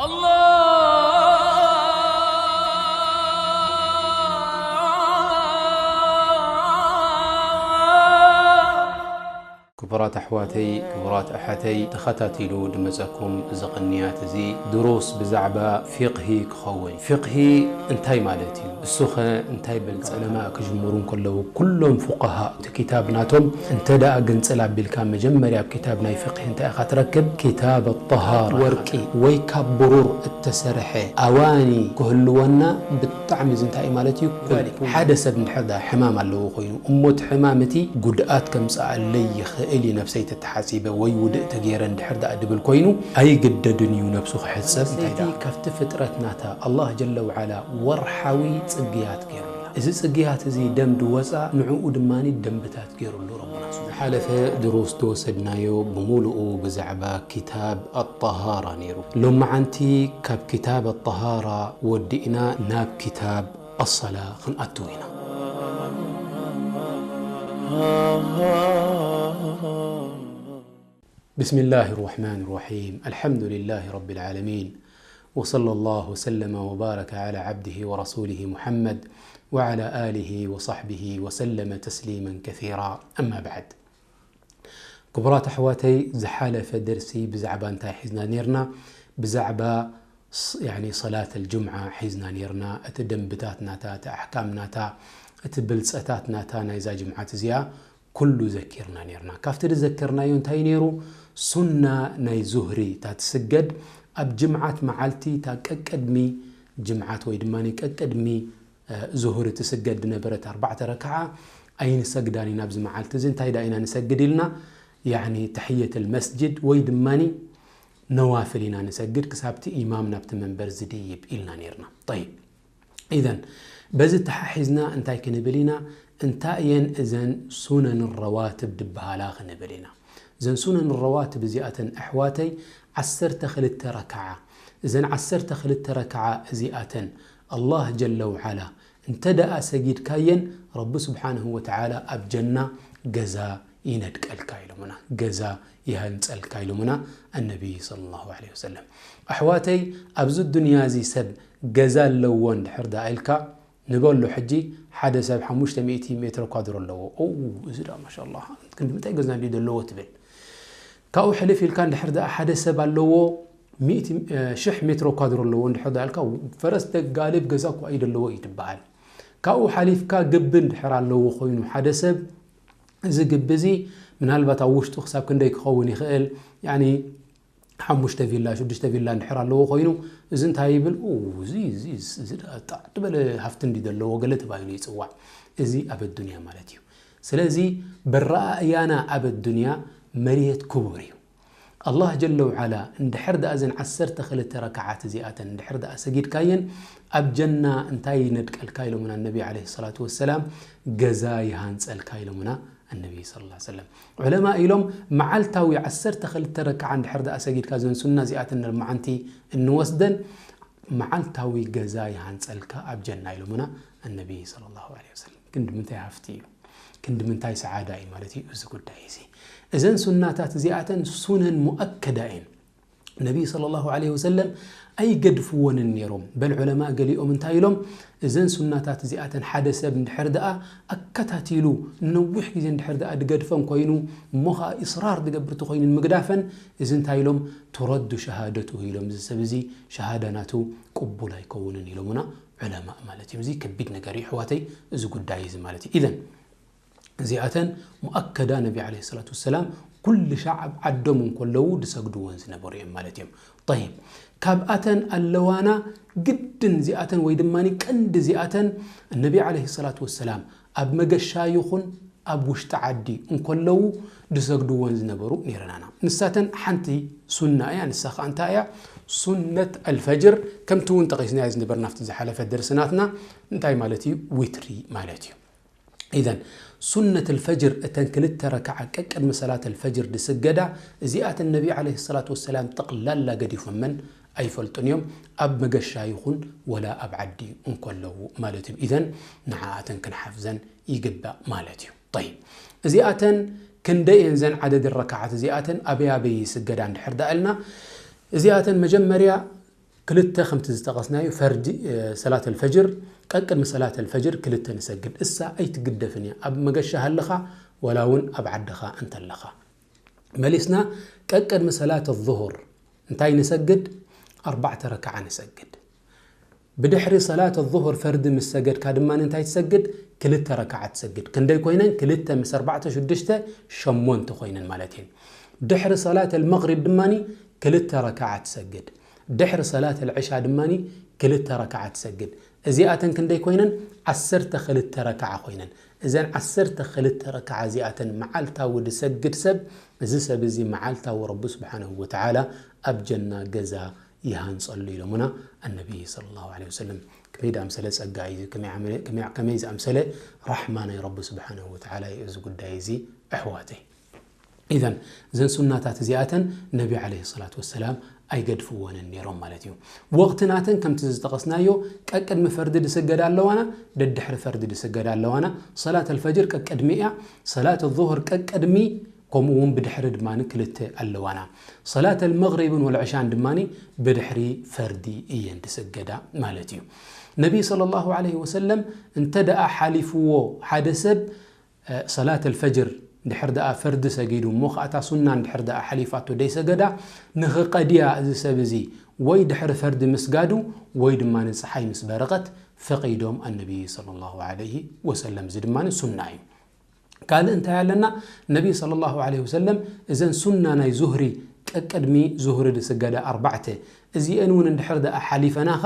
الله ክቡራት ኣሕዋተይ፣ ክቡራት ኣሓተይ፣ ተኸታቲሉ ድመጸኩም እዚ ቅንያት እዚ ድሩስ ብዛዕባ ፊቕሂ ክኸውን። ፊቕሂ እንታይ ማለት እዩ? እሱኸ እንታይ በልጸ? ዑለማ ክጅምሩ እንከለዉ ኩሎም ፉቃሃ እቲ ኪታብ ናቶም እንተ ደኣ ግንጽል ኣቢልካ መጀመርያ ኣብ ኪታብ ናይ ፊቕሂ እንታይ ኢኻ ትረክብ? ኪታብ ኣጠሃራ። ወርቂ ወይ ካብ ብሩር እተሰርሐ ኣዋኒ ክህልወና ብጣዕሚ እዚ እንታይ ማለት እዩ? ሓደ ሰብ እንድሕር ደኣ ሕማም ኣለዎ ኮይኑ እሞ እቲ ሕማም እቲ ጉድኣት ከምጽኣለይ ይኽእል እዩ ነብሰይ ተተሓጺበ ወይ ውድእ ተገይረ እንድሕር ደኣ ድብል ኮይኑ ኣይግደድን እዩ ነብሱ ክሕጸብ። እንታይ ደኣ ካብቲ ፍጥረት ናታ ኣላህ ጀለ ወዓላ ወርሓዊ ጽግያት ገይሩላ። እዚ ጽግያት እዚ ደም ድወጻ ንዕኡ ድማ ደንብታት ገይሩሉ ረቡና። ዝሓለፈ ድሩስ ዝወሰድናዮ ብምሉኡ ብዛዕባ ኪታብ ኣጠሃራ ነይሩ። ሎመዓንቲ ካብ ኪታብ ኣጠሃራ ወዲእና ናብ ኪታብ ኣሰላ ክንኣትው ኢና። بسم الله الرحمن الرحيم. الحمد لله رب العالمين. وصلى الله وسلم وبارك على عبده ورسوله محمد وعلى آله وصحبه وسلم تسليما كثيرا. أما بعد. ክቡራት ኣሕዋተይ፣ ዝሓለፈ ደርሲ ብዛዕባ እንታይ ሒዝና ነይርና? ብዛዕባ ስ-፣ ያኒ ሰላት ኣልጅምዓ ሒዝና ነይርና። እቲ ደንብታት ናታ፣ እቲ ኣሕካም ናታ፣ እቲ ብልጸታት ናታ ናይዛ ጅምዓት እዚኣ ኩሉ ዘኪርና ነይርና። ካብቲ ዝዘከርናዮ እንታይ ነይሩ? ሱና ናይ ዙህሪ እታ ትስገድ ኣብ ጅምዓት መዓልቲ እታ ቀቀድሚ ጅምዓት ወይ ድማ ቀቀድሚ፣ እ፣ ዙህሪ ትስገድ ዝነበረት ኣርባዕተ ረክዓ ኣይንሰግዳን ኢና ኣብዚ መዓልቲ እዚ። እንታይ ደኣ ኢና ንሰግድ ኢልና? ያኒ ተሕየተል መስጅድ ወይ ድማ ነዋፍል ኢና ንሰግድ ክሳብቲ ኢማም ናብቲ መንበር ዝድይብ ኢልና ነይርና። ጠይብ። ኢዘን በዚ ተሓሒዝና እንታይ ክንብል ኢና? እንታይ እየን እዘን ሱነን ረዋትብ ድበሃላ ክንብል ኢና። እዘን ሱነን ረዋትብ እዚኣተን ኣሕዋተይ ዓሰርተ ክልተ ረክዓ። እዘን ዓሰርተ ክልተ ረክዓ እዚኣተን ኣላህ ጀለ ወዓላ እንተ ደኣ ሰጊድካየን ረቢ ስብሓንሁ ወተዓላ ኣብ ጀና ገዛ ይነድቀልካ ኢሎምና፣ ገዛ ይሃንጸልካ ኢሎምና ኣነቢይ ሰለላሁ ዐለይሂ ወሰለም። ኣሕዋተይ፣ ኣብዚ ዱንያ እዚ ሰብ ገዛ ኣለዎ እንድሕር ደኣ ኢልካ ንበሎ፣ ሕጂ ሓደ ሰብ ሓሙሽተ ሚእቲ ሜትሮ ኳድሮ ኣለዎ። ኦ፣ እዚ ደኣ ማሻላህ ክንዲ ምንታይ ገዛ እንድዩ ዘለዎ ትብል። ካብኡ ሕልፍ ኢልካ እንድሕር ደኣ ሓደ ሰብ ኣለዎ ሚእቲ፣ እ፣ ሽሕ ሜትሮ ኳድሮ ኣለዎ እንድሕር ደኣ ኢልካ ፈረስ ተጋልብ ገዛ እኳ እዩ ዘለዎ እዩ ትበሃል። ካብኡ ሓሊፍካ ግቢ እንድሕር ኣለዎ ኮይኑ ሓደ ሰብ፣ እዚ ግቢ እዚ ምናልባት ኣብ ውሽጡ ክሳብ ክንደይ ክኸውን ይኽእል? ያኒ ሓሙሽተ ቪላ፣ ሽዱሽተ ቪላ እንድሕር ኣለዎ ኮይኑ፣ እዚ እንታይ ይብል? ኡ፣ እዚ፣ እዚ፣ እዚ ደኣ ጣዕ ዝበለ ሃፍቲ እንዲ ዘለዎ ገለ ተባሂሉ ይጽዋዕ። እዚ ኣብ ኣዱንያ ማለት እዩ። ስለዚ በረኣእያና ኣብ ኣዱንያ መሬት ክቡር እዩ። ኣላህ ጀለ ወዓላ እንድሕር ደኣ እዘን ዓሰርተ ክልተ ረክዓት እዚኣተን እንድሕር ደኣ ሰጊድካየን ኣብ ጀና እንታይ ይነድቀልካ ኢሎምና ነቢ ዓለይሂ ሰላቱ ወሰላም፣ ገዛ ይሃንጸልካ ኢሎምና ኣነቢ ሰለላሁ ዐለይሂ ወሰለም። ዑለማ ኢሎም መዓልታዊ ዓሰርተ ክልተ ረክዓ እንድሕር ደኣ ሰጊድካ እዘን ሱና እዚኣተን ሎመዓንቲ እንወስደን መዓልታዊ ገዛ ይሃንጸልካ ኣብ ጀና ኢሎምና ኣነቢ ሰለላሁ ዐለይሂ ወሰለም። ክንዲ ምንታይ ሃፍቲ እዩ፣ ክንዲ ምንታይ ሰዓዳ እዩ ማለት እዩ እዚ ጉዳይ እዚ። እዘን ሱናታት እዚኣተን ሱነን ሙኣከዳ እየን። ነቢ ሰለላሁ ዐለይሂ ወሰለም ኣይገድፍዎንን ነይሮም። በል ዑለማ ገሊኦም እንታይ ኢሎም? እዘን ሱናታት እዚኣተን ሓደ ሰብ እንድሕር ደኣ ኣከታቲሉ ነዊሕ ግዜ እንድሕር ደኣ ድገድፈን ኮይኑ፣ እሞ ኸኣ ኢስራር ድገብር ተኾይኑ ንምግዳፈን፣ እዚ እንታይ ኢሎም? ቱረዱ ሸሃደቱሁ ኢሎም። እዚ ሰብ እዚ ሸሃዳ ናቱ ቅቡል ኣይከውንን ኢሎምና ዑለማ ማለት እዩ። እዚ ከቢድ ነገር እዩ ኣሕዋተይ፣ እዚ ጉዳይ እዚ ማለት እዩ። ኢዘን እዚኣተን ሙኣከዳ ነቢ ዓለይሂ ሰላቱ ወሰላም ኩሉ ሻዕ ኣብ ዓዶም እንከለዉ ዝሰግድወን ዝነበሩ እዮም ማለት እዮም። ጠይብ፣ ካብኣተን ኣለዋና ግድን እዚኣተን ወይ ድማ ቀንዲ እዚኣተን ነቢ ዓለይሂ ሰላቱ ወሰላም ኣብ መገሻ ይኹን ኣብ ውሽጢ ዓዲ እንከለዉ ዝሰግድወን ዝነበሩ ነይረናና። ንሳተን ሓንቲ ሱና እያ። ንሳ ኸኣ እንታይ እያ? ሱነት ኣልፈጅር፣ ከምቲ እውን ጠቒስናዮ ዝነበርና ኣብቲ ዝሓለፈ ደርስናትና፣ እንታይ ማለት እዩ? ዊትሪ ማለት እዩ። ኢዘን ሱነት ኣልፈጅር፣ እተን ክልተ ረክዓ ቀቅድሚ ሰላት ኣልፈጅር ዝስገዳ፣ እዚኣተን ነቢ ዓለይሂ ሰላቱ ወሰላም ጠቕላላ ገዲፎመን ኣይፈልጡን እዮም፣ ኣብ መገሻ ይኹን ወላ ኣብ ዓዲ እንከለዉ ማለት እዩ። ኢዘን ንዓኣተን ክንሓፍዘን ይግባእ ማለት እዩ። ጠይብ፣ እዚኣተን ክንደይ እየን እዘን ዓደድ ረክዓት እዚኣተን? ኣበይ ኣበይ ይስገዳ እንድሕር ደኣ ኢልና፣ እዚኣተን መጀመርያ ክልተ ከምቲ ዝጠቐስናዮ ፈርዲ ሰላት ኣልፈጅር ቀቅድሚ ሰላት ኣልፈጅር ክልተ ንሰግድ። እሳ ኣይትግደፍን እያ ኣብ መገሻ ሃለኻ ወላ እውን ኣብ ዓድኻ እንተለኻ። መሊስና ቀቅድሚ ሰላት ዙሁር እንታይ ንሰግድ? ኣርባዕተ ረክዓ ንሰግድ። ብድሕሪ ሰላት ዙሁር ፈርዲ ምስ ሰገድካ ድማ እንታይ ትሰግድ? ክልተ ረክዓ ትሰግድ። ክንደይ ኮይነን? ክልተ ምስ ኣርባዕተ ሽዱሽተ፣ ሸሞንተ ኮይነን ማለት እየን። ድሕሪ ሰላት ኣልመግሪብ ድማ ክልተ ረክዓ ትሰግድ። ድሕሪ ሰላት ኣልዕሻ ድማ ክልተ ረክዓ ትሰግድ። እዚኣተን ክንደይ ኮይነን? ዓሰርተ ክልተ ረክዓ ኮይነን። እዘን ዓሰርተ ክልተ ረክዓ እዚኣተን መዓልታዊ ዝሰግድ ሰብ፣ እዚ ሰብ እዚ መዓልታዊ ረቢ ስብሓንሁ ወተዓላ ኣብ ጀና ገዛ ይሃንጸሉ ኢሎምና ኣነቢይ ሰለላሁ ዐለይሂ ወሰለም። ከመይ ዝኣምሰለ ጸጋ እዩ፣ ከመይ ዓመለ-፣ ከመይ፣ ከመይ ዝኣምሰለ ራሕማ ናይ ረቢ ስብሓንሁ ወተዓላ እዩ እዚ ጉዳይ እዚ ኣሕዋተይ። ኢዘን እዘን ሱናታት እዚኣተን ነቢ ዐለይሂ ሰላቱ ወሰላም ኣይገድፍወንን ነይሮም ማለት እዩ። ወቕቲ ናተን ከምቲ ዝጠቐስናዮ ቀቅድሚ ፈርዲ ዝስገዳ ኣለዋና፣ ደድሕሪ ፈርዲ ዝስገዳ ኣለዋና። ሰላት ኣልፈጅር ቀቅድሚ እያ፣ ሰላት ዙሁር ቀቅድሚ፣ ከምኡ እውን ብድሕሪ ድማ ክልተ ኣለዋና። ሰላት ኣልመግሪብን ወልዕሻን ድማ ብድሕሪ ፈርዲ እየን ዝስገዳ ማለት እዩ። ነቢ ሰለላሁ ዐለይሂ ወሰለም እንተ ደኣ ሓሊፍዎ ሓደ ሰብ ሰላት ኣልፈጅር ድሕር ደኣ ፈርዲ ሰጊዱ እሞ ከኣታ ሱና እንድሕር ደኣ ሓሊፋቶ ደይሰገዳ ንኽቀድያ እዚ ሰብ እዚ ወይ ድሕሪ ፈርዲ ምስጋዱ ወይ ድማ ንፀሓይ ምስ በረቐት ፈቒዶም ኣነቢይ ሰለላሁ ዐለይሂ ወሰለም። እዚ ድማ ሱና እዩ። ካልእ እንታይ ኣለና? ነቢ ሰለላሁ ዐለይሂ ወሰለም እዘን ሱና ናይ ዙህሪ ቀቅድሚ ዙህሪ ዝስገዳ ኣርባዕተ እዚአን እውን እንድሕር ደኣ ሓሊፈናኻ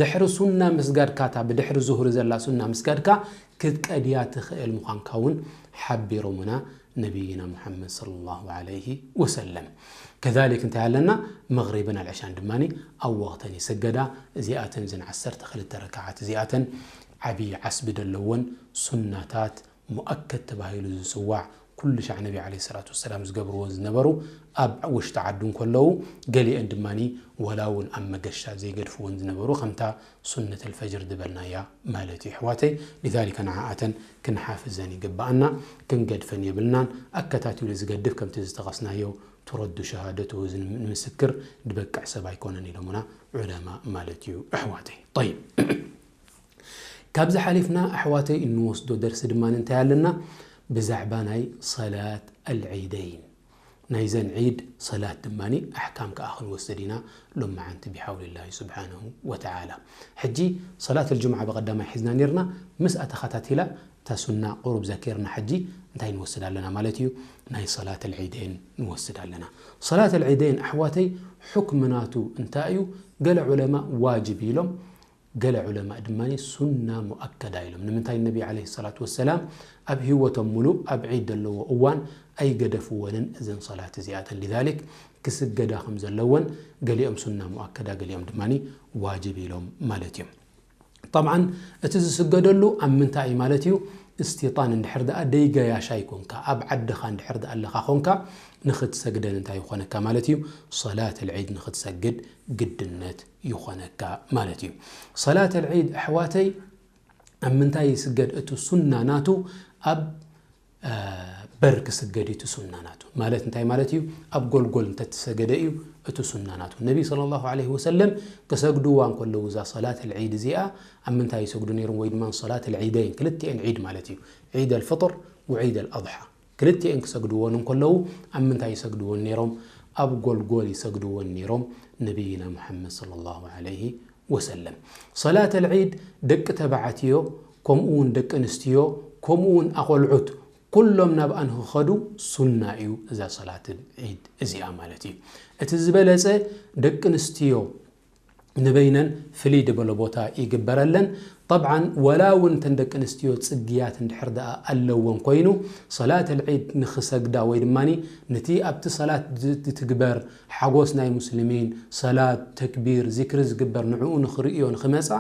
ድሕሪ ሱና ምስጋድካ እታ ብድሕሪ ዙህሪ ዘላ ሱና ምስጋድካ ክትቀድያ ትኽእል ምዃንካ እውን ሓቢሮምና ነቢይና ሙሓመድ ሰለላሁ ዐለይሂ ወሰለም። ከዛሊክ እንታይ ኣለና? መግሪብን ኣልዕሻን ድማ ኣብ ወቕተን ይስገዳ። እዚኣተን እዘን ዓሰርተ ክልተ ረክዓት እዚኣተን ዓብዪ ዓስቢ ዘለወን ሱናታት ሙኣከድ ተባሂሉ ዝፅዋዕ ኩሉ ሻዕ ነቢ ዐለይሂ ሰላቱ ወሰላም ዝገብርዎ ዝነበሩ ኣብ ውሽጢ ዓዱ እንከለዉ ገሊአን ድማ ወላ እውን ኣብ መገሻ ዘይገድፍዎን ዝነበሩ ከምታ ሱነት ኣልፈጅር ዝበልናያ ማለት እዩ ኣሕዋተይ። ሊዛሊከ ንዓኣተን ክንሓፍዘን ይግብኣና፣ ክንገድፈን የብልናን። ኣከታቲሉ ዝገድፍ ከምቲ ዝጠቐስናዮ ትረዱ ሸሃደቱ ንምስክር ዝበቅዕ ሰብ ኣይኮነን ኢሎምና ዑለማ ማለት እዩ ኣሕዋተይ። ጠይብ፣ ካብዚ ሓሊፍና ኣሕዋተይ እንወስዶ ደርሲ ድማ እንታይ ኣለና? ብዛዕባ ናይ ሰላት ኣልዒደይን ናይዘን ዒድ ሰላት ድማ ኣሕካም ከኣ ክንወስድ ኢና ሎመዓንቲ ብሓውልላሂ ስብሓንሁ ወተዓላ። ሕጂ ሰላት ኣልጅምዓ ብቐዳማይ ሒዝና ነርና፣ ምስኣ ተኸታቲላ እታ ሱና ቁሩብ ዘኪርና ሕጂ እንታይ ንወስድ ኣለና ማለት እዩ? ናይ ሰላት ኣልዒደይን ንወስድ ኣለና። ሰላት ኣልዒደይን ኣሕዋተይ ሕክሚ ናቱ እንታይ እዩ? ገለ ዑለማ ዋጅብ ኢሎም፣ ገለ ዑለማ ድማ ሱና ሙኣከዳ ኢሎም። ንምንታይ ነቢ ዐለይሂ ሰላቱ ወሰላም ኣብ ህይወቶም ሙሉእ ኣብ ዒድ ዘለዎ እዋን ኣይገደፍወንን እዘን ሰላት እዚኣተን። ሊዛሊክ ክስገዳ ከም ዘለወን ገሊኦም ሱና ሙኣከዳ ገሊኦም ድማ ዋጅብ ኢሎም ማለት እዮም። ጠብዓን እቲ ዝስገደሉ ኣብ ምንታይ እዩ ማለት እዩ? እስቲጣን እንድሕር ደኣ ደይገያሻይ ኮንካ ኣብ ዓድኻ እንድሕር ደኣ ኣለኻ ኮንካ ንኽትሰግደን እንታይ ይኾነካ ማለት እዩ? ሰላት ኣልዒድ ንኽትሰግድ ግድነት ይኾነካ ማለት እዩ። ሰላት ኣልዒድ ኣሕዋተይ ኣብ ምንታይ ይስገድ? እቲ ሱና ናቱ ኣብ በር ክስገድ እዩ እቲ ሱና ናቱ። ማለት እንታይ ማለት እዩ? ኣብ ጎልጎል እንተተሰገደ እዩ እቲ ሱና ናቱ። ነቢ ሰለላሁ ዐለይሂ ወሰለም ክሰግድዋ እንከለዉ እዛ ሰላት ኣልዒድ እዚኣ ኣብ ምንታይ ይሰግዱ ነይሮም? ወይ ድማ ሰላት ኣልዒደይን ክልቲኤን ዒድ ማለት እዩ። ዒድ ኣልፍጥር ወዒድ ኣልኣድሓ ክልቲኤን ክሰግድዎን እንከለዉ ኣብ ምንታይ ይሰግድዎን ነይሮም? ኣብ ጎልጎል ይሰግድዎን ነይሮም ነቢይና ሙሓመድ ሰለላሁ ዐለይሂ ወሰለም። ሰላት ኣልዒድ ደቂ ተባዕትዮ ከምኡ እውን ደቂ ኣንስትዮ ከምኡ እውን ኣቆልዑት ኩሎም ናብኣ ንኽኸዱ ሱና እዩ እዛ ሰላት ዒድ እዚኣ ማለት እዩ። እቲ ዝበለጸ ደቂ ኣንስትዮ ንበይነን ፍልይ ዝበለ ቦታ ይግበረለን። ጠብዓን ወላ እውን እተን ደቂ ኣንስትዮ ጽግያት እንድሕር ደኣ ኣለወን ኮይኑ ሰላት ኣልዒድ ንኽሰግዳ ወይ ድማ ነቲ ኣብቲ ሰላት ዝትግበር ሓጎስ ናይ ሙስሊሚን ሰላት ተክቢር ዚክሪ ዝግበር ንዕኡ ንኽርእዮ ንኽመጻ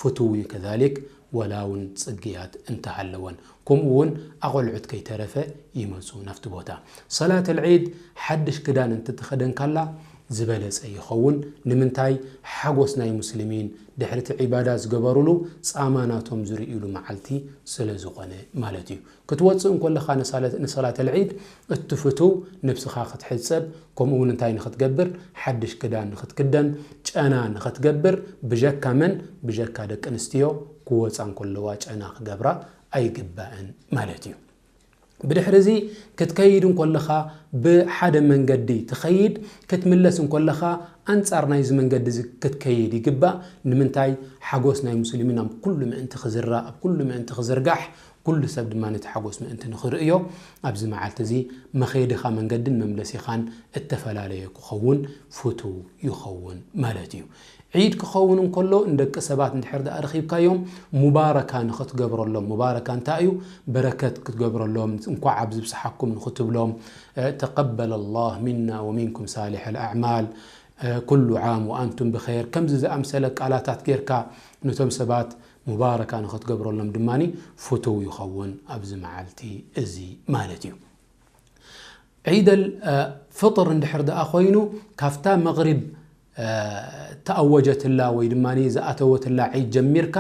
ፍቱው እዩ። ከዛሊክ ወላ እውን ጽግያት እንተሃለወን ከምኡ እውን ኣቆልዑት ከይተረፈ ይመጹ ናብቲ ቦታ። ሰላት ኣልዒድ ሓድሽ ክዳን እንተተኸደንካላ ዝበለጸ ይኸውን። ንምንታይ? ሓጎስ ናይ ሙስሊሚን ድሕሪ እቲ ዒባዳ ዝገበሩሉ ጻማ ናቶም ዝርእዩሉ መዓልቲ ስለ ዝኾነ ማለት እዩ። ክትወጽእ እንከለኻ ንሳለ-፣ ንሰላተል ዒድ እቲ ፍቱው ነብስኻ ክትሕጸብ፣ ከምኡ እውን እንታይ ንኽትገብር? ሓድሽ ክዳን ንኽትክደን፣ ጨና ንኽትገብር፣ ብጀካ መን? ብጀካ ደቂ ኣንስትዮ ክወጻ እንከለዋ ጨና ክገብራ ኣይግባእን ማለት እዩ። ብድሕሪ እዚ ክትከይድ እንከለኻ ብሓደ መንገዲ ትኸይድ፣ ክትምለስ እንከለኻ ኣንጻር ናይዚ መንገዲ እዚ ክትከይድ ይግባእ። ንምንታይ? ሓጎስ ናይ ሙስሊሚን ኣብ ኩሉ ምእንቲ ክዝራ፣ ኣብ ኩሉ ምእንቲ ክዝርጋሕ፣ ኩሉ ሰብ ድማ ነቲ ሓጎስ ምእንቲ ንኽርእዮ፣ ኣብዚ መዓልቲ እዚ መኸይድኻ መንገድን መምለሲኻን እተፈላለየ ክኸውን ፍቱው ይኸውን ማለት እዩ። ዒድ ክኸውን እንከሎ ንደቂ ሰባት እንድሕር ደኣ ረኺብካዮም፣ ሙባረካ ንኽትገብረሎም። ሙባረካ እንታይ እዩ? በረከት ክትገብረሎም፣ እንኳዕ ኣብዚ ብጽሓኩም ንኽትብሎም፣ እ፣ ተቀበለ ላህ ሚና ወሚንኩም ሳሊሕ ኣልኣዕማል፣ እ፣ ኩሉ ዓም ወኣንቱም ብኸይር፣ ከምዚ ዝኣምሰለ ቃላታት ጌርካ ነቶም ሰባት ሙባረካ ንኽትገብረሎም ድማኒ ፍቱው ይኸውን ኣብዚ መዓልቲ እዚ ማለት እዩ። ዒደል፣ እ፣ ፍጥር እንድሕር ደኣ ኮይኑ፣ ካብታ መቕሪብ፣ እ፣ ተኣወጀትላ ወይ ድማ ዝኣተወትላ ዒድ ጀሚርካ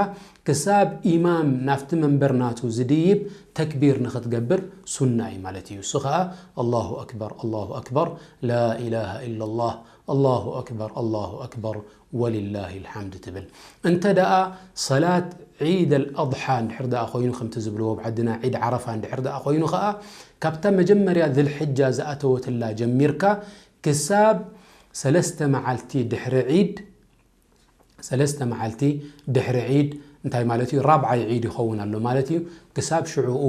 ክሳብ ኢማም ናብቲ መንበር ናቱ ዝድይብ ተክቢር ንኽትገብር ሱና እዩ ማለት እዩ። እሱ ኸኣ ኣላሁ ኣክበር፣ ኣላሁ ኣክበር፣ ላኢላሃ ኢላላህ፣ ኣላሁ ኣክበር፣ ኣላሁ ኣክበር፣ ወሊላሂ ልሓምድ ትብል። እንተ ደኣ ሰላት ዒድ ኣልኣድሓ እንድሕር ደኣ ኮይኑ፣ ከምቲ ዝብልዎ ኣብ ዓድና ዒድ ዓረፋ እንድሕር ደኣ ኮይኑ ኸኣ፣ ካብታ መጀመርያ ዝልሕጃ ዝኣተወትላ ጀሚርካ ክሳብ ሰለስተ መዓልቲ ድሕሪ ዒድ፣ ሰለስተ መዓልቲ ድሕሪ ዒድ እንታይ ማለት እዩ? ራብዓይ ዒድ ይኸውን ኣሎ ማለት እዩ። ክሳብ ሽዑኡ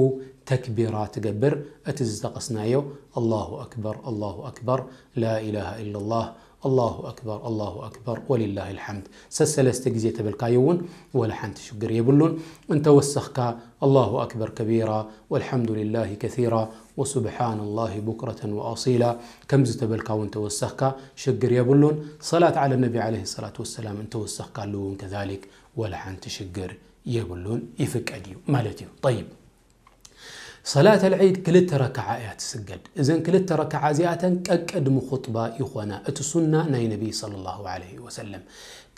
ተክቢራ ትገብር፣ እቲ ዝጠቐስናዮ ኣላሁ ኣክበር፣ ኣላሁ ኣክበር፣ ላኢላሃ ኢላላህ፣ ኣላሁ ኣክበር፣ ኣላሁ ኣክበር፣ ወሊላሂ ልሓምድ። ሰሰለስተ ግዜ ተበልካዮ እውን ወላ ሓንቲ ሽግር የብሉን። እንተወሰኽካ ኣላሁ ኣክበር ከቢራ፣ ወልሓምዱሊላሂ ከሲራ፣ ወሱብሓነላሂ ቡክረተን ወኣሲላ። ከምዚ ተበልካ እውን እንተወሰኽካ ሽግር የብሉን። ሰላት ዓለ ነቢ ዓለይሂ ሰላቱ ወሰላም እንተወሰኽካሉ እውን ከዛሊክ ወላ ሓንቲ ሽግር የብሉን፣ ይፍቀድ እዩ ማለት እዩ። ጠይብ፣ ሰላተል ዒድ ክልተ ረክዓ እያ ትስገድ። እዘን ክልተ ረክዓ እዚኣተን ቀቅድሚ ኹጥባ ይኾና። እቲ ሱና ናይ ነቢይ ሰለላሁ ዐለይሂ ወሰለም።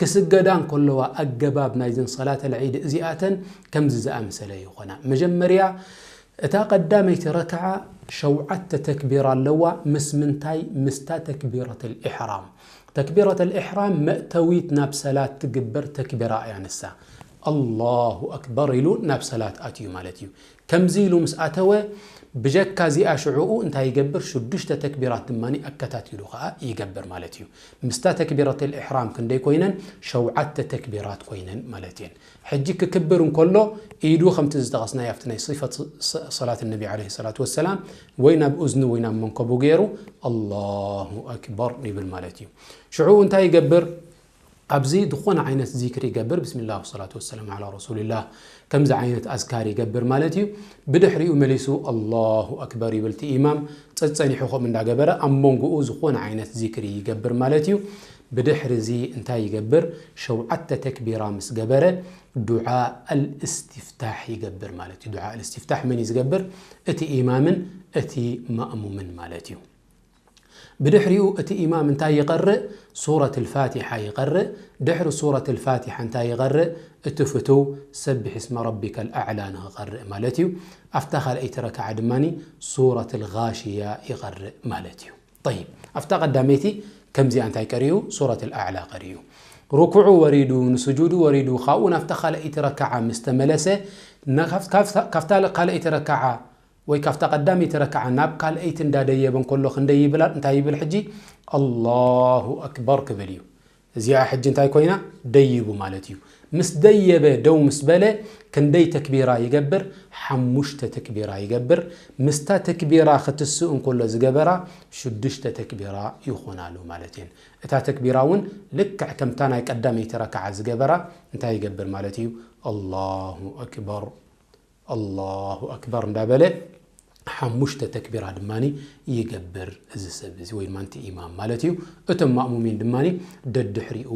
ክስገዳ እንከለዋ ኣገባብ ናይዘን ሰላተል ዒድ እዚኣተን ከምዚ ዝኣምሰለ ይኾና። መጀመርያ እታ ቀዳመይቲ ረክዓ ሸውዓተ ተክቢራ ኣለዋ። ምስ ምንታይ? ምስታ ተክቢረተል ኢሕራም። ተክቢረተል ኢሕራም መእተዊት ናብ ሰላት ትግበር ተክቢራ እያ ንሳ። ኣላሁ ኣክበር ኢሉ ናብ ሰላት ኣትዩ ማለት እዩ። ከምዚ ኢሉ ምስ ኣተወ፣ ብጀካ እዚኣ ሽዑኡ እንታይ ይገብር? ሽዱሽተ ተክቢራት ድማ ኣከታቲሉ ኸኣ ይገብር ማለት እዩ። ምስታ ተክቢረተል ኢሕራም ክንደይ ኮይነን? ሸውዓተ ተክቢራት ኮይነን ማለት እየን። ሕጂ ክክብር እንከሎ፣ ኢዱ ከምቲ ዝጠቐስናዮ ኣብቲ ናይ ሲፈት ሰ-፣ ሰላት ነቢ ዓለይሂ ሰላቱ ወሰላም ወይ ናብ እዝኑ ወይ ናብ መንከቡ ገይሩ፣ ኣላሁ ኣክበር ይብል ማለት እዩ። ሽዑኡ እንታይ ይገብር? ኣብዚ ዝኾነ ዓይነት ዚክር ይገብር፣ ብስሚላህ ወሰላቱ ወሰላም ዓላ ረሱሊላህ፣ ከምዚ ዓይነት ኣዝካር ይገብር ማለት እዩ። ብድሕሪኡ መሊሱ ኣላሁ ኣክበር ይብል እቲ ኢማም፣ ጸጸኒሑ ከምኡ እንዳገበረ ኣብ መንጎኡ ዝኾነ ዓይነት ዚክሪ ይገብር ማለት እዩ። ብድሕሪ እዚ እንታይ ይገብር? ሸውዓተ ተክቢራ ምስ ገበረ ዱዓ ኣልእስቲፍታሕ ይገብር ማለት እዩ። ዱዓ ኣልእስቲፍታሕ መን እዩ ዝገብር? እቲ ኢማምን እቲ ማእሙምን ማለት እዩ። ብድሕሪኡ እቲ ኢማም እንታይ ይቐርእ? ሱረት ልፋቲሓ ይቐርእ። ድሕሪ ሱረት ልፋቲሓ እንታይ ይቐርእ? እቲ ፍቱው ሰብሕ እስመ ረቢከ ልኣዕላ ንኽቐርእ ማለት እዩ። ኣብታ ካልኣይቲ ረክዓ ድማ ሱረት ልጋሽያ ይቐርእ ማለት እዩ። ጠይብ፣ ኣብታ ቀዳመይቲ ከምዚኣ እንታይ ቀሪኡ? ሱረት ልኣዕላ ቀሪኡ። ርኩዑ ወሪዱ፣ ንስጁዱ ወሪዱ፣ ካብኡ ናብታ ካልኣይቲ ረክዓ ምስ ተመለሰ፣ ና-፣ ካብ-፣ ካብ-፣ ካብታ ካልኣይቲ ረክዓ ወይ ካብታ ቀዳመይቲ ረክዓ ናብ ካልኣይቲ እንዳደየበ እንከሎ ክንደይ ይብል? እንታይ ይብል ሕጂ? ኣላሁ ኣክበር ክብል እዩ። እዚኣ ሕጂ እንታይ ኮይና? ደይቡ ማለት እዩ። ምስ ደየበ፣ ደው ምስ በለ፣ ክንደይ ተክቢራ ይገብር? ሓሙሽተ ተክቢራ ይገብር። ምስታ ተክቢራ ክትስእ እንከሎ ዝገበራ ሽዱሽተ ተክቢራ ይኾናሉ ማለት እየን። እታ ተክቢራ እውን ልክዕ ከምታ ናይ ቀዳመይቲ ረክዓ ዝገበራ እንታይ ይገብር ማለት እዩ? ኣላሁ ኣክበር፣ ኣላሁ ኣክበር እንዳበለ ሓሙሽተ ተክቢራ ድማ ይገብር እዚ ሰብ እዚ ወይ ድማ እቲ ኢማም ማለት እዩ። እቶም ማእሙሚን ድማ ደድሕሪኡ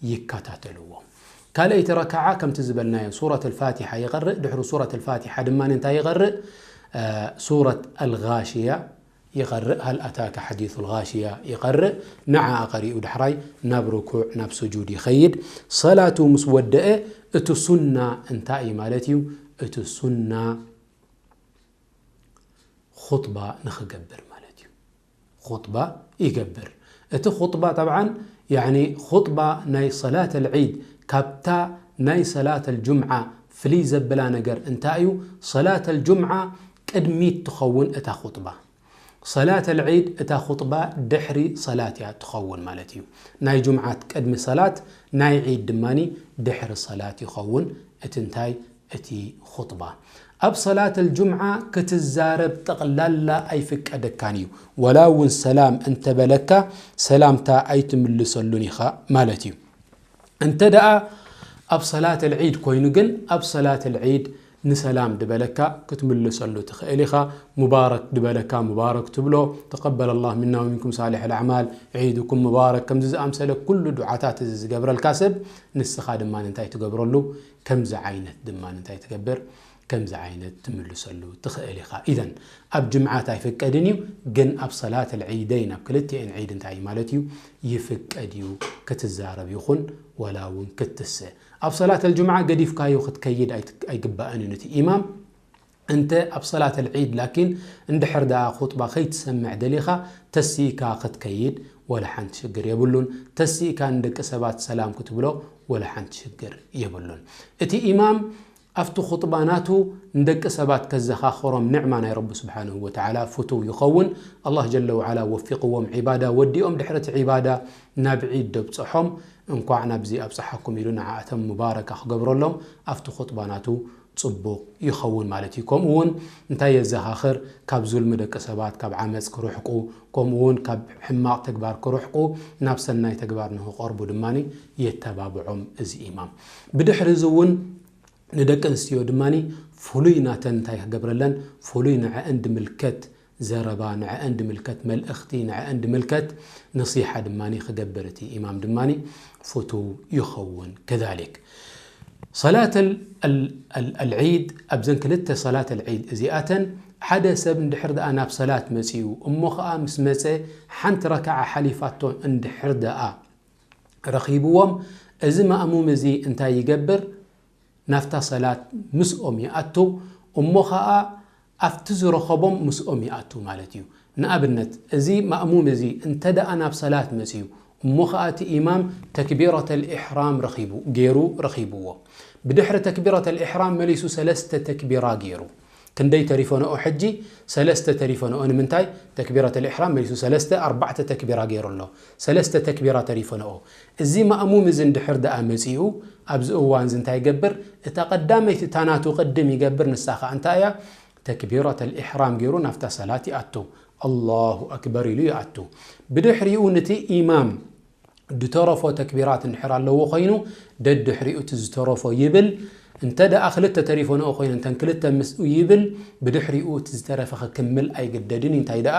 ይከታተልዎ። ካልኣይቲ ረክዓ ከምቲ ዝበልናዮ ሱረት ልፋቲሓ ይቐርእ። ድሕሪ ሱረት ልፋቲሓ ድማ እንታይ ይቐርእ? እ፣ ሱረት ኣልጋሽያ ይቐርእ፣ هل أتاك حديث الغاشية ይቐርእ፣ ንዓ ቀሪኡ ዳሕራይ ናብ ርኩዕ ናብ ስጁድ ይኸይድ። ሰላቱ ምስ ወደአ እቲ ሱና እንታይ እዩ ማለት እዩ? እቲ ሱና ኹጥባ ንኽገብር ማለት እዩ። ኹጥባ ይገብር። እቲ ኹጥባ ጠብዓን ያኒ ኹጥባ ናይ ሰላት ኣልዒድ ካብታ ናይ ሰላት ኣልጁምዓ ፍልይ ዘብላ ነገር እንታይ እዩ? ሰላት ኣልጁምዓ ቅድሚት ትኸውን እታ ኹጥባ። ሰላት ኣልዒድ እታ ኹጥባ ድሕሪ ሰላት እያ ትኸውን ማለት እዩ። ናይ ጁምዓት ቅድሚ ሰላት፣ ናይ ዒድ ድማኒ ድሕሪ ሰላት ይኸውን። እቲ እንታይ እቲ ኹጥባ ኣብ ሰላት ኣልጁምዓ ክትዛረብ ጠቕላላ ኣይፍቀደካን እዩ። ወላ እውን ሰላም እንተበለካ ሰላምታ ኣይትምልሰሉን ኢኻ ማለት እዩ። እንተ ደኣ ኣብ ሰላት ኣልዒድ ኮይኑ ግን ኣብ ሰላት ኣልዒድ ንሰላም ድበለካ ክትምልሰሉ ትኽእል ኢኻ። ሙባረክ ድበለካ ሙባረክ ትብሎ። ተቀበለ ላህ ሚና ወሚንኩም ሳሊሕ ኣልኣዕማል፣ ዒድኩም ሙባረክ። ከምዚ ዝኣምሰለ ኩሉ ዱዓታት እዚ ዝገብረልካ ሰብ ንስኻ ድማ እንታይ ትገብረሉ? ከምዚ ዓይነት ድማ እንታይ ትገብር? ከምዚ ዓይነት ትምልሰሉ ትኽእል ኢኻ። ኢዘን ኣብ ጅምዓት ኣይፍቀድን እዩ፣ ግን ኣብ ሰላት ኣልዒደይን ኣብ ክልቲኤን ዒድ እንታይ ማለት እዩ? ይፍቀድ እዩ ክትዛረብ ይኹን ወላ እውን ክትስእ። ኣብ ሰላት ኣልጅምዓ ገዲፍካዮ ክትከይድ ኣይት- ኣይግባእን እዩ ነቲ ኢማም። እንተ ኣብ ሰላት ኣልዒድ ላኪን እንድሕር ደኣ ኹጥባ ከይትሰምዕ ደሊኻ ተሲእካ ክትከይድ ወላ ሓንቲ ሽግር የብሉን። ተሲእካ ንደቂ ሰባት ሰላም ክትብሎ ወላ ሓንቲ ሽግር የብሉን። እቲ ኢማም ኣብቲ ኹጥባ ናቱ ንደቂ ሰባት ከዘኻኽሮም ንዕማ ናይ ረቢ ስብሓንሁ ወተዓላ ፍቱው ይኸውን። ኣላህ ጀለ ወዓላ ወፊቕዎም ዒባዳ ወዲኦም ድሕሪ እቲ ዒባዳ ናብ ዒድ ደብፅሖም እንኳዕ ናብዚ ኣብፀሓኩም ኢሉ ንዓኣቶም ሙባረካ ክገብረሎም ኣብቲ ኹጥባ ናቱ ፅቡቕ ይኸውን ማለት እዩ። ከምኡ እውን እንታይ የዘኻኽር? ካብ ዙልሚ ደቂ ሰባት፣ ካብ ዓመፅ ክርሕቁ፣ ከምኡ እውን ካብ ሕማቕ ተግባር ክርሕቁ፣ ናብ ሰናይ ተግባር ንክቐርቡ ድማ የተባብዖም እዚ ኢማም። ብድሕሪ እዚ እውን ንደቂ ኣንስትዮ ድማ ፍሉይ ናተን እንታይ ክገብረለን? ፍሉይ ንዐአን ድምልከት ዘረባ፣ ንዐአን ድምልከት መልእኽቲ፣ ንዐአን ድምልከት ነሲሓ ድማ ክገብር እቲ ኢማም ድማ ፍቱው ይኸውን። ከዛሊክ ሰላት ኣል- ኣል- ኣል- ኣልዒድ፣ ኣብዘን ክልተ ሰላት ኣልዒድ እዚኣተን ሓደ ሰብ እንድሕር ደኣ ናብ ሰላት መጺኡ እሞ ኸኣ ምስ መጸ ሓንቲ ረክዓ ሓሊፋቶ እንድሕር ደኣ ረኺብዎም፣ እዚ ማእሙም እዚ እንታይ ይገብር? ናብታ ሰላት ምስኦም ይኣቱ፣ እሞ ኸኣ ኣብቲ ዝረኸቦም ምስኦም ይኣቱ ማለት እዩ። ንኣብነት፣ እዚ ማእሙም እዚ እንተ ደኣ ናብ ሰላት መጺኡ፣ እሞ ኸኣ እቲ ኢማም ተክቢረተል ኢሕራም ረኺቡ፣ ገይሩ ረኺብዎ። ብድሕሪ ተክቢረተል ኢሕራም መሊሱ ሰለስተ ተክቢራ ገይሩ። ክንደይ ተሪፈንኦ ሕጂ? ሰለስተ ተሪፈንኦ። ንምንታይ? ተክቢረተል ኢሕራም መሊሱ ሰለስተ፣ ኣርባዕተ ተክቢራ ገይሩ ኣሎ። ሰለስተ ተክቢራ ተሪፈንኦ። እዚ ማእሙም እዚ እንድሕር ደኣ መጺኡ፣ ኣብዚ እዋን እዚ እንታይ ይገብር? እታ ቀዳመይቲ፣ እታ ናቱ ቅድም ይገብር፣ ንሳ ኸኣ እንታይ እያ? ተክቢረተል ኢሕራም ገይሩ ናብታ ሰላት ይኣቱ። ኣላሁ ኣክበር ኢሉ ይኣቱ። ብድሕሪኡ ነቲ ኢማም ድተረፎ ተክቢራት እንድሕር ኣለዎ ኮይኑ፣ ደድሕሪኡ እቲ ዝተረፎ ይብል። እንተ ደኣ ክልተ ተሪፈንኦ ኮይነን፣ እተን ክልተ ምስኡ ይብል፣ ብድሕሪኡ እቲ ዝተረፈ ክክምል ኣይግደድን እዩ። እንታይ ደኣ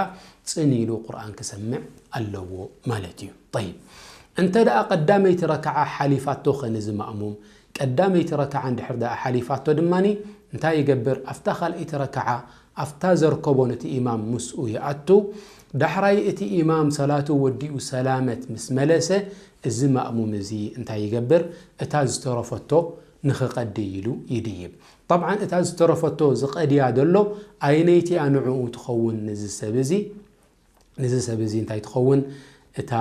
ጽን ኢሉ ቁርኣን ክሰምዕ ኣለዎ ማለት እዩ። ጠይብ፣ እንተ ደኣ ቀዳመይቲ ረክዓ ሓሊፋቶ ኸ ነዚ ማእሙም? ቀዳመይቲ ረክዓ እንድሕር ደኣ ሓሊፋቶ ድማኒ እንታይ ይገብር? ኣብታ ካልኣይቲ ረክዓ ኣብታ ዘርከቦ ነቲ ኢማም ምስኡ ይኣቱ። ዳሕራይ እቲ ኢማም ሰላቱ ወዲኡ ሰላመት ምስ መለሰ፣ እዚ ማእሙም እዚ እንታይ ይገብር? እታ ዝተረፈቶ ንኽቐዲ ኢሉ ይድይብ። ጠብዓን እታ ዝተረፈቶ ዝቐድያ ዘሎ ኣየነይቲ እያ ንዕኡ ትኸውን? ንዚ ሰብ እዚ፣ ንዚ ሰብ እዚ እንታይ ትኸውን? እታ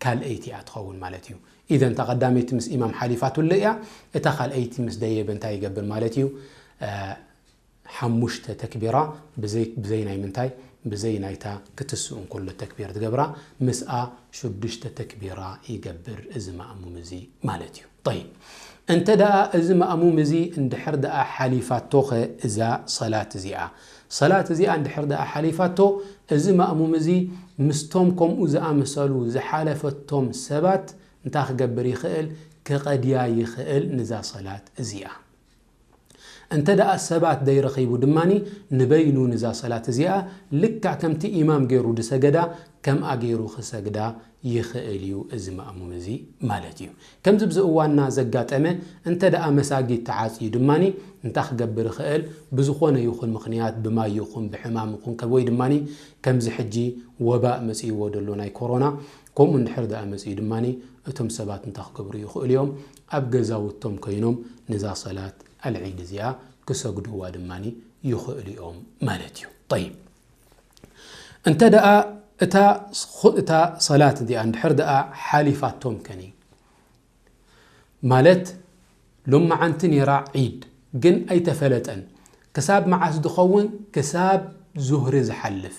ካልኣይቲ እያ ትኸውን ማለት እዩ። ኢዘን እታ ቀዳመይቲ ምስ ኢማም ሓሊፋትሉ እያ፣ እታ ካልኣይቲ ምስ ደየበ እንታይ ይገብር ማለት እዩ? እ፣ ሓሙሽተ ተክቢራ ብዘይ፣ ብዘይ ናይ ምንታይ? ብዘይ ናይታ ክትስኡ እንከሎ ተክቢር ትገብራ፣ ምስኣ ሽዱሽተ ተክቢራ ይገብር እዚ ማእሙም እዚ ማለት እዩ። ጠይብ፣ እንተ ደኣ እዚ ማእሙም እዚ እንድሕር ደኣ ሓሊፋቶ ኸ እዛ ሰላት እዚኣ? ሰላት እዚኣ እንድሕር ደኣ ሓሊፋቶ፣ እዚ ማእሙም እዚ ምስቶም ከምኡ ዝኣመሰሉ ዝሓለፈቶም ሰባት እንታይ ክገብር ይኽእል? ክቐድያ ይኽእል ንዛ ሰላት እዚኣ። እንተ ደኣ ሰባት ደይረኺቡ ድማኒ ንበይኑ ንዛ ሰላት እዚኣ ልክዕ ከምቲ ኢማም ገይሩ ድሰገዳ ከምኣ ገይሩ ክሰግዳ ይኽእል እዩ እዚ ማእሙም እዚ ማለት እዩ። ከምዚ ብዚ እዋንና ዘጋጠመ እንተ ደኣ መሳጊድ ተዓጽዩ ድማኒ እንታይ ክገብር ይኽእል? ብዝኾነ ይኹን ምኽንያት ብማይ ይኹን ብሕማም ይኹን ከ- ወይ ድማኒ ከምዚ ሕጂ ወባእ መጺእዎ ዘሎ ናይ ኮሮና ከምኡ እንድሕር ደኣ መጺኡ ድማኒ እቶም ሰባት እንታይ ክገብሩ ይኽእሉ እዮም? ኣብ ገዛውቶም ኮይኖም ንዛ ሰላት ኣልዒድ እዚኣ ክሰግድዋ ድማኒ ይኽእሉ እዮም ማለት እዩ። ጠይብ፣ እንተ ደኣ እታ እታ ሰላት እዚኣ እንድሕር ደኣ ሓሊፋቶም ከኒ ማለት ሎመዓንቲ ነይራ ዒድ ግን ኣይተፈለጠን። ክሳብ መዓስ ዝኸውን? ክሳብ ዙህሪ ዝሓልፍ።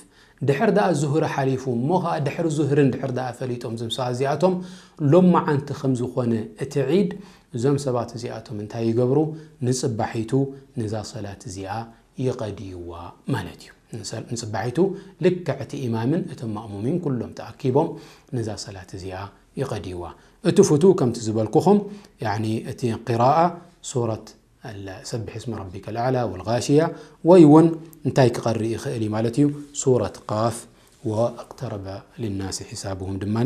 ድሕር ደኣ ዙህሪ ሓሊፉ እሞ ኸኣ ድሕሪ ዙህሪ እንድሕር ደኣ ፈሊጦም እዞም ሰባት እዚኣቶም ሎመዓንቲ ከም ዝኾነ እቲ ዒድ እዞም ሰባት እዚኣቶም እንታይ ይገብሩ? ንጽባሒቱ ንዛ ሰላት እዚኣ ይቐድይዋ ማለት እዩ። ንሰ- ንጽባሒቱ ልክዕ እቲ ኢማምን እቶም ማእሙሚን ኩሎም ተኣኪቦም ነዛ ሰላት እዚኣ ይቐድይዋ። እቲ ፍቱው ከምቲ ዝበልኩኹም ያኒ እቲ ቂራኣ ሱረት ሰብሕ እስመ ረቢከ ልኣዕላ ወልጋሽያ ወይ እውን እንታይ ክቐርእ ይኽእል እዩ ማለት እዩ? ሱረት ቃፍ ወእቅተረበ ልናስ ሒሳብሁም ድማ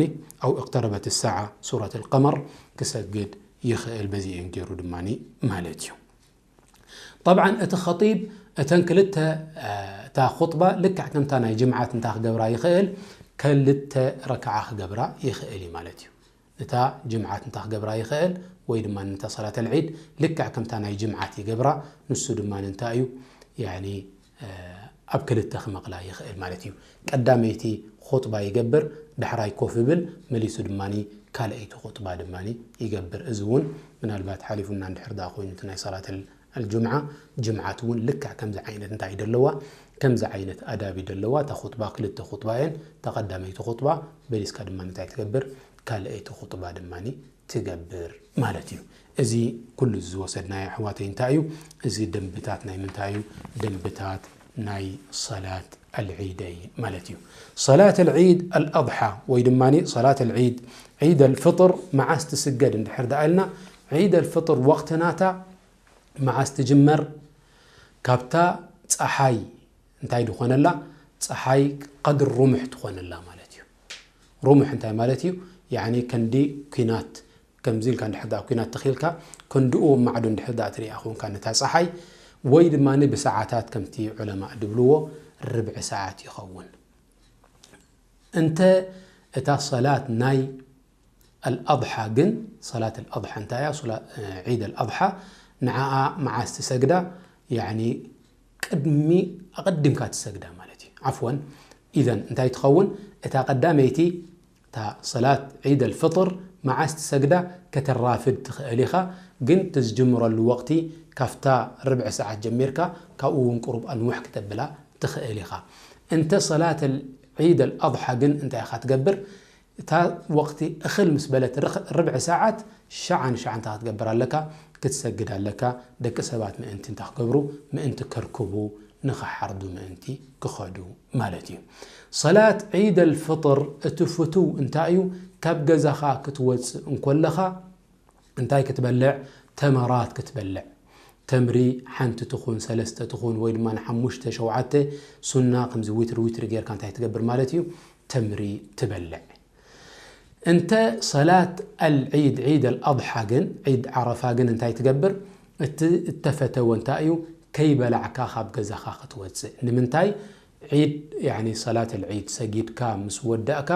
ኣው እቅተረበት ሰዓ ሱረት ልቀመር ክሰግድ ይኽእል በዚአን ገይሩ ድማ ማለት እዩ። ጠብዓን እቲ ኸጢብ እተን ክልተ እታ ኹጥባ ልክዕ ከምታ ናይ ጅምዓት እንታይ ክገብራ ይኽእል? ክልተ ረክዓ ክገብራ ይኽእል እዩ ማለት እዩ። እታ ጅምዓት እንታይ ክገብራ ይኽእል? ወይ ድማ ነታ ሰላት ኣልዒድ ልክዕ ከምታ ናይ ጅምዓት ይገብራ። ንሱ ድማ እንታይ እዩ? ያኒ ኣብ ክልተ ክመቕላ ይኽእል ማለት እዩ። ቀዳመይቲ ኹጥባ ይገብር፣ ዳሕራይ ኮፍ ይብል፣ መሊሱ ድማ ካልኣይቲ ኹጥባ ድማ ይገብር። እዚ እውን ምናልባት ሓሊፉና እንድሕር ደኣ ኮይኑ እቲ ናይ ሰላት ኣልጁምዓ ጅምዓት እውን ልክዕ ከምዚ ዓይነት እንታይ ደለዋ ከምዚ ዓይነት ኣዳብ ደለዋ እታ ኹጥባ ክልተ ኹጥባ እየን እታ ቀዳመይቲ ኹጥባ በሊስካ ድማ እንታይ ትገብር ካልኣይቲ ኹጥባ ድማ ትገብር ማለት እዩ። እዚ ኩሉ ዝወሰድናዮ ኣሕዋተይ እንታይ እዩ? እዚ ደንብታት ናይ ምንታይ እዩ? ደንብታት ናይ ሰላት ኣልዒደይ ማለት እዩ። ሰላት ኣልዒድ ኣልኣድሓ ወይ ድማ ሰላት ኣልዒድ ዒድ ኣልፍጥር መዓስ ትስገድ እንድሕር ደኣ ኢልና ዒድ ኣልፍጥር ወቕትናታ መዓስ ትጅመር? ካብታ ፀሓይ እንታይ ዝኾነላ? ፀሓይ ቀድሪ ሩምሕ ትኾነላ ማለት እዩ። ሩምሕ እንታይ ማለት እዩ? ያኒ ከንዲ ኲናት ከምዚ ኢልካ እንድሕር ደኣ ኲናት ተኺልካ ክንድኡ ማዕዶ እንድሕር ደኣ ትሪኣ ኾንካ ነታ ፀሓይ ወይ ድማ ብሰዓታት ከምቲ ዑለማእ ድብልዎ ርብዒ ሰዓት ይኸውን። እንተ እታ ሰላት ናይ ኣልኣድሓ ግን ሰላት ኣልኣድሓ እንታይ እያ ዒድ ኣልኣድሓ ንዓኣ መዓስ ትሰግዳ ያኒ ቅድሚ ኣቐዲምካ ትሰግዳ ማለት እዩ ዓፍወን ኢዘን እንታይ ትኸውን እታ ቀዳመይቲ እታ ሰላት ዒድ ኣልፍጥር መዓስ ትሰግዳ ከተራፍድ ትኽእል ኢኻ ግን ትዝጅምረሉ ወቕቲ ካብታ ርብዒ ሰዓት ጀሚርካ ካብኡ እውን ቁሩብ ኣንውሕ ክተብላ ትኽእል ኢኻ እንተ ሰላት ዒድ ኣልኣድሓ ግን እንታይ ኢኻ ትገብር እታ ወቕቲ እኽል ምስ በለት ርብዒ ሰዓት ሸዓ ንሸዓ እንታይ ክትገብር ኣለካ ክትሰግድ ኣለካ ደቂ ሰባት ምእንቲ እንታይ ክገብሩ ምእንቲ ከርክቡ ንኽሓርዱ ምእንቲ ክኸዱ ማለት እዩ ሰላት ዒድ ኣልፍጥር እቲ ፍትው እንታይ እዩ ካብ ገዛኻ ክትወፅእ እንኮለኻ እንታይ ክትበልዕ ተመራት ክትበልዕ ተምሪ ሓንቲ ትኹን ሰለስተ ትኹን ወይ ድማ ንሓሙሽተ ሸውዓተ ሱና ከምዚ ዊትሪ ዊትሪ ጌርካ እንታይ ትገብር ማለት እዩ ተምሪ ትበልዕ እንተ ሰላት ኣልዒድ ዒድ ኣልኣድሓ ግን ዒድ ዓረፋ ግን እንታይ ትገብር እቲ እተፈተወ እንታይ እዩ ከይበላዕካ ካብ ገዛኻ ክትወፅእ ንምንታይ ዒድ ያኒ ሰላት ኣልዒድ ሰጊድካ ምስ ወዳእካ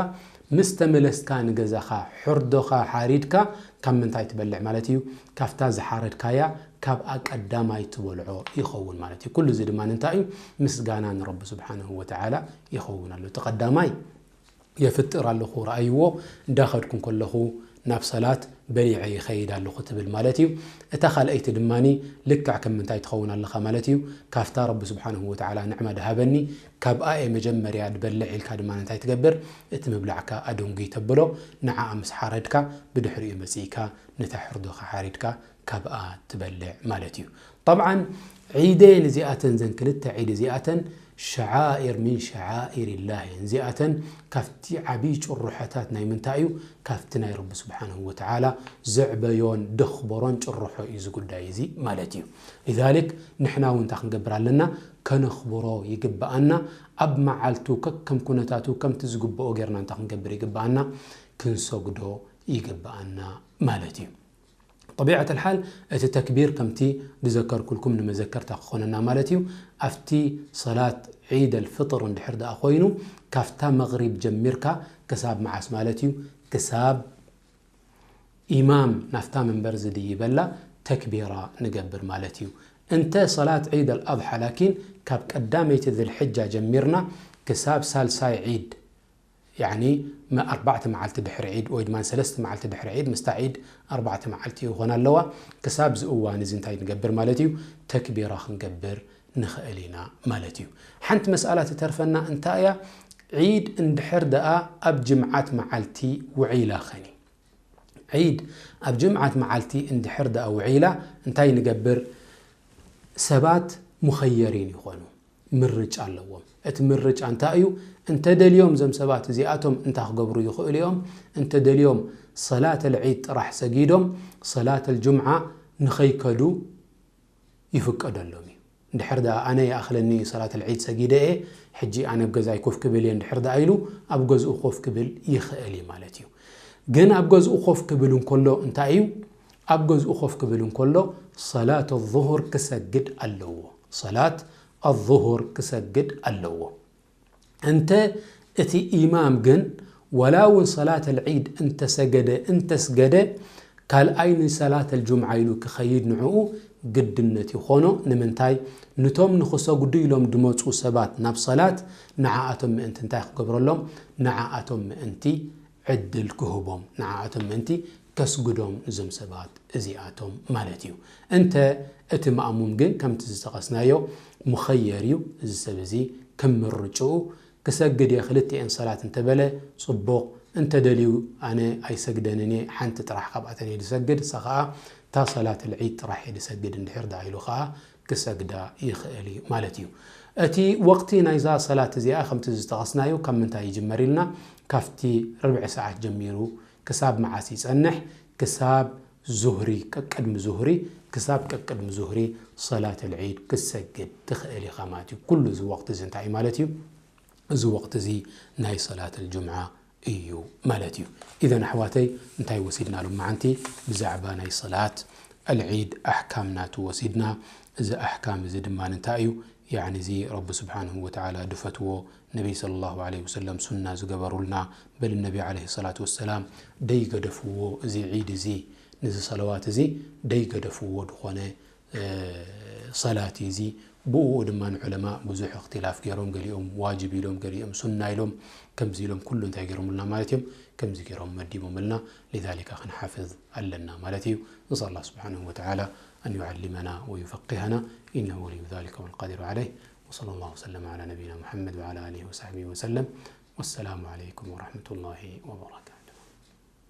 ምስ ተመለስካ ንገዛኻ ሕርዶኻ ሓሪድካ ካብ ምንታይ ትበልዕ ማለት እዩ ካብታ ዝሓረድካያ ካብ ኣቀዳማይ ትበልዖ ይኸውን ማለት እዩ ኩሉ እዚ ድማ እንታይ እዩ ምስጋና ንረቢ ስብሓንሁ ወተዓላ ይኸውን ኣሎ እቲ ቀዳማይ የፍጥር ኣለኹ ረኣይዎ እንዳኸድኩ ከለኹ ናብ ሰላት በሊዐ ይኸይድ ኣለኹ ትብል ማለት እዩ እታ ካልኣይቲ ድማ ልክዕ ከም ምንታይ ትኸውን ኣለኻ ማለት እዩ ካብታ ረቢ ስብሓንሁ ወተዓላ ንዕማ ድሃበኒ ካብኣ እየ መጀመርያ ድበልዕ ኢልካ ድማ እንታይ ትገብር እቲ ምብላዕካ ኣደንጉይ ተብሎ ንዓኣ ምስ ሓረድካ ብድሕሪኡ መፂእካ ነታ ሕርዶኻ ሓሪድካ ካብኣ ትበልዕ ማለት እዩ ጠብዓን ዒደን እዚኣተን ዘን ክልተ ዒድ እዚኣተን ሸዓኢር ሚን ሸዓኢር ላህ እየን። እዚኣተን ካብቲ ዓብዪ ጭርሖታት ናይ ምንታይ እዩ? ካብቲ ናይ ረቢ ስብሓንሁ ወተዓላ ዘዕበዮን ደኽበሮን ጭርሖ እዩ እዚ ጉዳይ እዚ ማለት እዩ። ሊዛሊክ ንሕና እውን እንታይ ክንገብር ኣለና? ከነኽብሮ ይግብኣና። ኣብ መዓልቱ ከከም ኩነታቱ ከምቲ ዝግብኦ ጌርና እንታይ ክንገብር ይግብኣና? ክንሰግዶ ይግብኣና ማለት እዩ። ጠቢዐት ልሓል እቲ ተክቢር ከምቲ ዝዘከርኩልኩም ንመዘከርታ ክኾነና ማለት እዩ። ኣብቲ ሰላት ዒድ ኣልፍጥር እንድሕር ደኣ ኮይኑ ካብታ መቕሪብ ጀሚርካ ክሳብ መዓስ ማለት እዩ? ክሳብ ኢማም ናፍታ መንበር ዝድይበላ ተክቢራ ንገብር ማለት እዩ። እንተ ሰላት ዒድ ኣልኣድሓ ላኪን ካብ ቀዳመይቲ ዝልሕጃ ጀሚርና ክሳብ ሳልሳይ ዒድ ያኒ መ- ኣርባዕተ መዓልቲ ድሕሪ ዒድ ወይ ድማ ሰለስተ መዓልቲ ድሕሪ ዒድ ምስታ ዒድ ኣርባዕተ መዓልቲ ይኾና ኣለዋ። ክሳብ እዚ እዋን እዚ እንታይ ንገብር ማለት እዩ? ተክቢራ ክንገብር ንኽእል ኢና ማለት እዩ። ሓንቲ መስኣላ ትተርፈና እንታይ እያ? ዒድ እንድሕር ደኣ ኣብ ጅምዓት መዓልቲ ውዒላ ኸኒ ዒድ ኣብ ጅምዓት መዓልቲ እንድሕር ደኣ ውዒላ እንታይ ንገብር? ሰባት ሙኸየሪን ይኾኑ፣ ምርጫ ኣለዎም። እቲ ምርጫ እንታይ እዩ? እንተደልዮም እዞም ሰባት እዚኣቶም እንታይ ክገብሩ ይኽእሉ እዮም? እንተደልዮም ሰላት ኣልዒድ ጥራሕ ሰጊዶም ሰላት ኣልጅምዓ ንኸይከዱ ይፍቀደሎም እዩ። እንድሕር ደኣ ኣነ ይኣኽለኒ ሰላት ኣልዒድ ሰጊደ እየ፣ ሕጂ ኣነ ኣብ ገዛይ ኮፍ ክብል እየ እንድሕር ደኣ ኢሉ ኣብ ገዝኡ ኮፍ ክብል ይኽእል እዩ ማለት እዩ። ግን ኣብ ገዝኡ ኮፍ ክብል እንከሎ እንታይ እዩ? ኣብ ገዝኡ ኮፍ ክብል እንከሎ ሰላት ኣዙሁር ክሰግድ ኣለዎ። ሰላት ኣዙሁር ክሰግድ ኣለዎ። እንተ እቲ ኢማም ግን ዋላ እውን ሰላት ኣልዒድ እንተሰገደ እንተስገደ ካልኣይ ንሰላት ኣልጁምዓ ኢሉ ክኸይድ ንዕኡ ግድነት ይኾኖ። ንምንታይ? ንቶም ንኽሰግዱ ኢሎም ድመፁ ሰባት ናብ ሰላት ንዓኣቶም ምእንቲ እንታይ ክገብረሎም? ንዓኣቶም ምእንቲ ዕድል ክህቦም፣ ንዓኣቶም ምእንቲ ከስግዶም ንዞም ሰባት እዚኣቶም ማለት እዩ። እንተ እቲ ማእሙም ግን ከምቲ ዝጠቐስናዮ ሙኸየር እዩ። እዚ ሰብ እዚ ከም ምርጭኡ ክሰግድ እየ ክልቲኤን ሰላት እንተበለ ጽቡቕ፣ እንተ ደልዩ ኣነ ኣይሰግደንን እየ ሓንቲ ጥራሕ ካብኣተን እየ ዝሰግድ፣ እሳ ኸኣ እታ ሰላት ልዒድ ጥራሕ እየ ዝሰግድ እንድሕር ደኣ ኢሉ ኸኣ ክሰግዳ ይኽእል እዩ ማለት እዩ። እቲ ወቕቲ ናይዛ ሰላት እዚኣ ከምቲ ዝጠቐስናዮ ካብ ምንታይ ይጅመር ኢልና ካብቲ ርብዒ ሰዓት ጀሚሩ ክሳብ መዓስ ይጸንሕ? ክሳብ ዙህሪ፣ ቅድሚ ዙህሪ፣ ክሳብ ቅድሚ ዙህሪ ሰላት ኣልዒድ ክትሰግድ ትኽእል ኢኻ ማለት እዩ። ኩሉ እዚ ወቕቲ እዚ እንታይ እዩ ማለት እዩ? እዚ ወቕቲ እዚ ናይ ሰላት ኣልጁምዓ እዩ ማለት እዩ። ኢዘን ኣሕዋተይ እንታይ ወሲድና ሎማዓንቲ ብዛዕባ ናይ ሰላት ኣልዒድ ኣሕካም ናቱ ወሲድና። እዚ ኣሕካም እዚ ድማ እንታይ እዩ? ያዕኒ እዚ ረቢ ስብሓንሁ ወተዓላ ድፈትዎ ነቢይ ሰለላሁ ዐለይሂ ወሰለም ሱና ዝገበሩልና በል ነቢ ዐለይሂ ሰላቱ ወሰላም ደይገደፍዎ እዚ ዒድ እዚ ነዚ ሰለዋት እዚ ደይገደፍዎ ድኾነ ሰላት እዚ ብኡ ድማ ንዑለማ ብዙሕ እክትላፍ ገይሮም ገሊኦም ዋጅብ ኢሎም ገሊኦም ሱና ኢሎም ከምዚ ኢሎም ኩሉ እንታይ ገይሮምልና ማለት እዮም ከምዚ ገይሮም መዲቦምልና ሊዛሊካ ክንሓፍዝ ኣለና ማለት እዩ። ንስኣል ኣላህ ስብሓንሁ ወተዓላ ኣን ዩዓሊመና ወዩፈቂሀና ኢነሁ ወልዩ ዛሊከ ወልቃዲሩ ዓለይህ። ወሰለ ላሁ ወሰለም ዓላ ነቢይና ሙሐመድ ወዓላ ኣሊሂ ወሰሕቢሂ ወሰለም። ወሰላሙ ዓለይኩም ወረሕመቱላሂ ወበረካቱ።